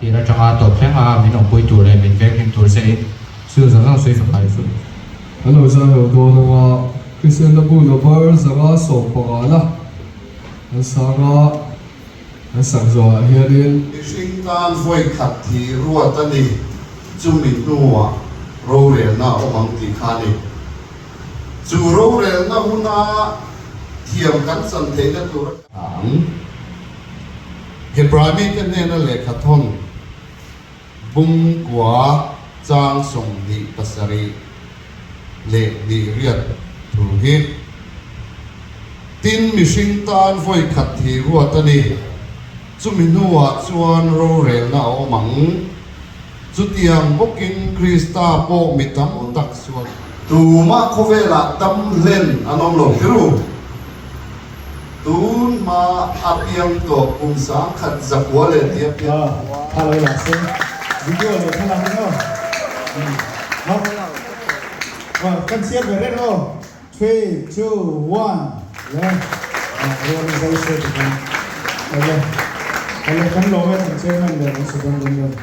Tir atanga tawp thlenga min awmpui tur leh min venghim tur che in thil zawng zawng sawi fak ai chu. Kan lo zai ho dawn ang a, Kristianna bu number 150 na an sang a, an sak zawhah hianin. Mihring tan vawi khat thi ruat a ni, chumi hnuah rorelna a awm ang tih kha a ni. Chu rorelna huna thiam kan chan theihna tur a. Ang. Hebrai mite hnena lehkha thawn bungkua chang 27 leh hnih riat thu hi tin mihring tan vawi khat thi ruat a ni. Chumi hnuah chuan rorelna a awm ang. Chutiang bawkin Krista pawh mi tam tak sual. Tumah khawvelah dam hlen an awm lo kher u. Tun hma a piang tawh kum 1100 leh tia piang. Tha lo la se video leh thlalak in aw. Kan siam ve reng aw. Three, two, one le rual in zai se ti kan ale ale kan lawm e kan chairman leh kan superintendent.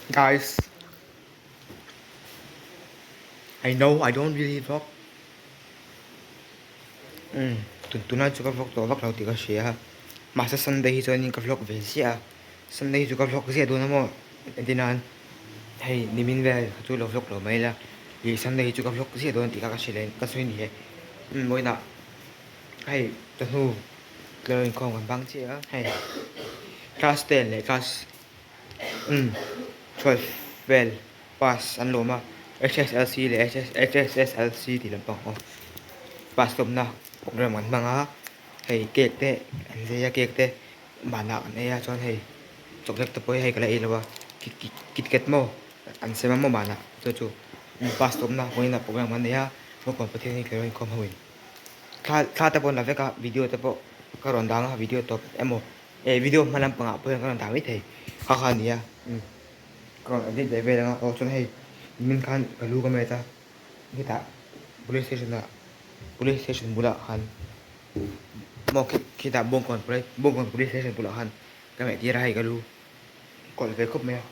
Guys I know I don't really vlog umm tun tunah chu ka vlog tawh vak lo tih ka hria a mahse Sunday hi chuanin ka vlog ve ziah a Sunday hi chu ka vlog ziah dawn a maw entir nan hei nimin vel kha chu lo vlog lo mai ila ih Sunday hi chu ka vlog ziah dawn tih kha ka hrilh ka sawi ni e umm vawiinah hei chawhnu tlawng inkhawm kan bang chiah a hei class ten leh class umm 12 vel pass an lawm a H_S_L_C leh H_S_S_L_C tih lampang aw pass lawmna program an hmang a hei cake te an zai a cake te banah an ei a chuan hei chocolate te pawh hi hei ka la ei lo a kitkat maw an sem a maw banah chu chu pass lawmna vawiinah program an nei a naupang pathian hi ka lo inkhawm ho in thla thla te pawh an la vek a video te pawh ka rawn dang a video tawp emaw. Eh video hma lampangah pawh hian ka rawn dah maithei kha kha a ni a umm ka rawn edit leh vel ang a aw chuan hei nimin khan ka lu ka met a hetah police station ah police station bulah khan maw khitah bawngkawn bawngkawn police station bulah khan ka meh tir a hei ka lu kawlh ve khawp mai a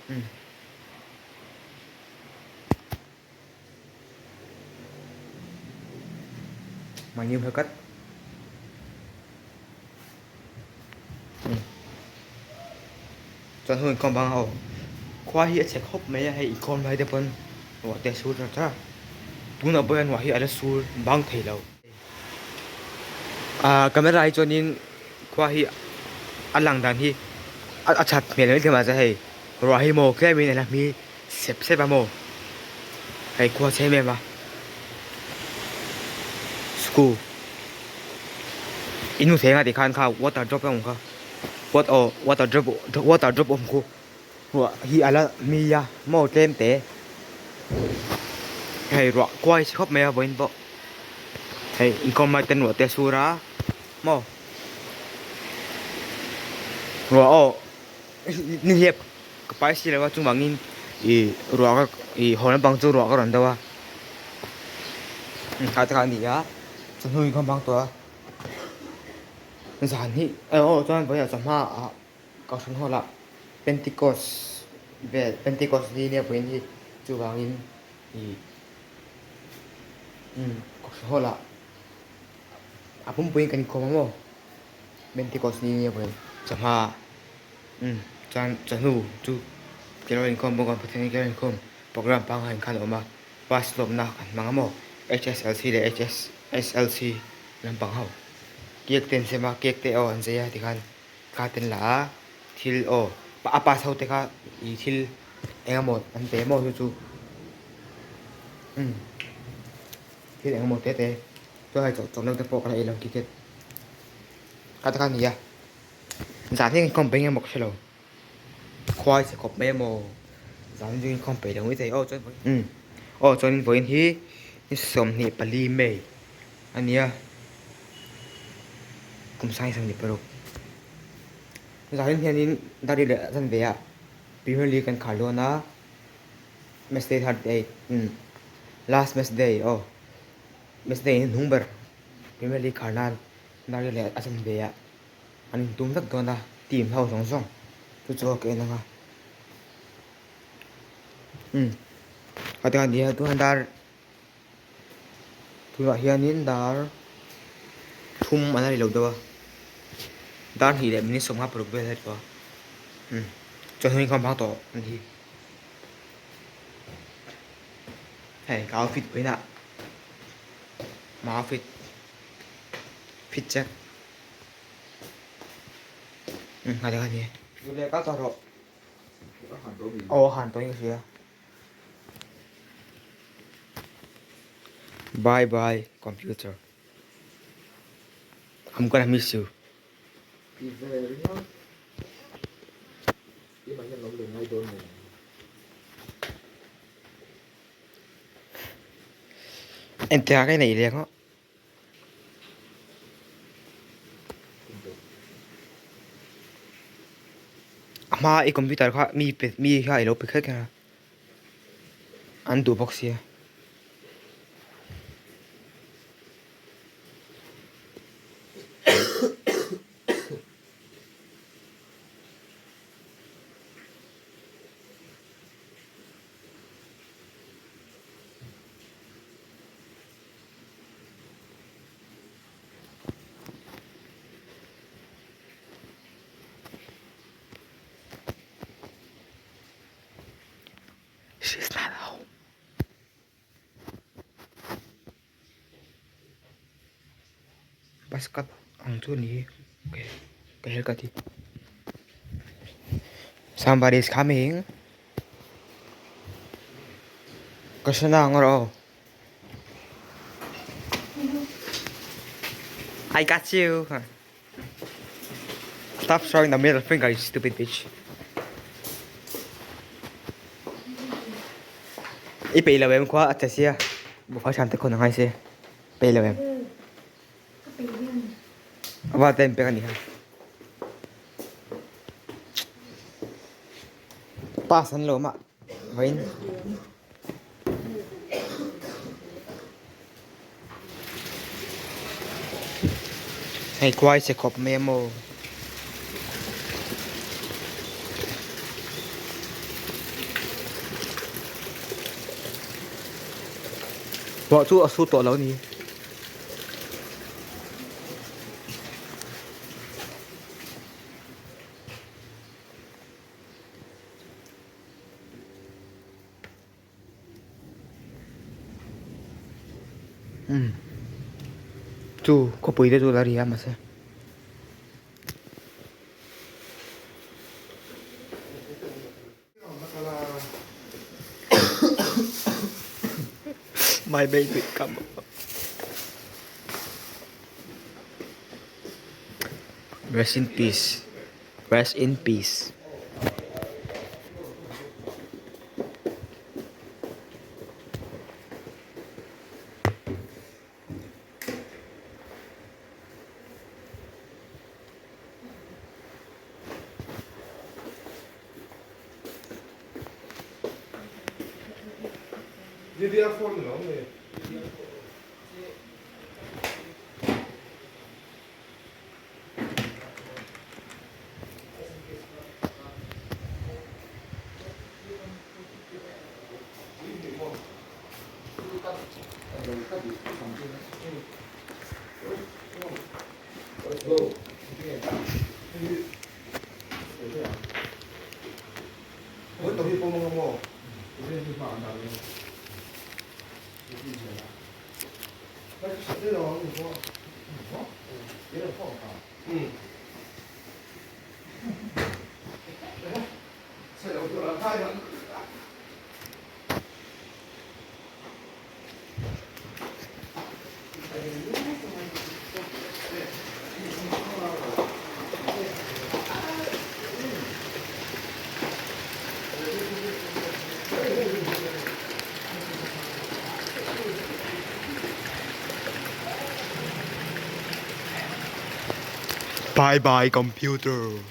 umm. My new haircut. Chuan hun inkhawm bang a aw khua hi a chhe khawp mai a hei inkhawm lai te pawn ruah te a sur char char a tunah pawh hian ruah hi a la sur bang thei lo ah camera hi chuanin khua hi a lang dan hi a that hmel mai thei mahse hei ruah hi maw tlemin a la hmi sep sep a maw hei khua chhe em em a school in hmu thei ang a tikhan kha water drop a awm kha what aw water drop water drop awm khu ruah hi a la mi a maw tlem te hei ruah kuai chhe khawp mai a vawiin pawh hei inkhawm lai ten ruah te a sur a maw ruah aw nihliap ka pai si lo a chuvangin ih ruah ka ih haw lampang chu ruah ka rawn do a kha te kha a ni a chawhnu inkhawm bang tawh a zan hi aw chuan vawiin ah chawhma ah ka hran hawl a Pentecost vel Pentecost ni nia vawiin hi chuvangin ih umm ka hran hawl ah a pumpuiin kan inkhawm a maw Pentecost ni nia vawiin chawhma ah. Umm chuan chawhnu chu kelo inkhawm bawk a Pathian kelo inkhawm program pangngai khan a awm a pass lawmna kan hmang a maw H_S_L_C leh H_S_S_L_C lampang ho cake te an sem a cake te aw an zai a tikhan thla te an la a thil aw a pass ho te kha ih thil eng emaw an pe maw chu chu umm thil eng emaw te te chuan hei chawlh te pawh ka la ei lo ticket kha te kha a ni a. Zan hi inkhawm peih nge maw ka hrelo khuai chhe khawp mai emaw zan hi chu inkhawm peih lo maithei aw chuan umm aw chuan vawiin hi ni 24 May a nia kum sang 26 zan hianin dar leh a chanve ah Premier League kan khar dawn a match day 38 umm last match day aw match day hi hnung ber Premier League khar nan dar leh a chanve ah. An intum vek dawn a, team ho zawng zawng chu chu ka en ang a. Umm heti ang nia tunah dar tunah hianin dar thum a la ri lo deuh a, dar hnih leh minute 56 vel a ri tawh a, umm chuan hun inkhawm hmang tawh a ni hi. Hei ka outfit vawiinah my outfit fit check. Aw a han tawhin ka hria bye bye computer I'm gonna miss you engtiang ah ka inneih leh ang aw. A hma i computer kha mi pe mi kha ilo pe kher kher a an duh bawk sia. She's not home. Bus cut ang chu ni hi okay ka hel ka ti somebody is coming ka hre na ang rawh aw I got you stop showing the middle finger you stupid bitch i peih lo em khua a che sia buhfai hram te khawn a ngai se peih lo em a va ten pek a ni kha pass an lo mah vawiin. Hei kuai che khawp mai a maw. Ruah chu a su tawh lo a ni. Umm chu khawpui te chu la ri a mahse. My baby come on. Rest in peace. Rest in peace. Bye bye computer.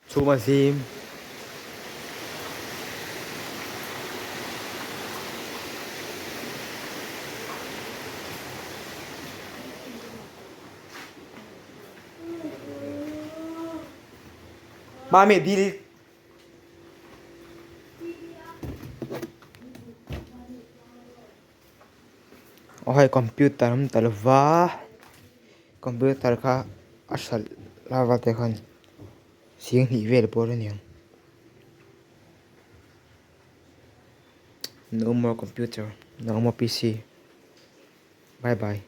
Chhum a zim. Mami dil Aw hei computer a awm ta lo va computer kha a hralh lava te khan sing hnih vel pawh a niang no more computer no more P C bye bye.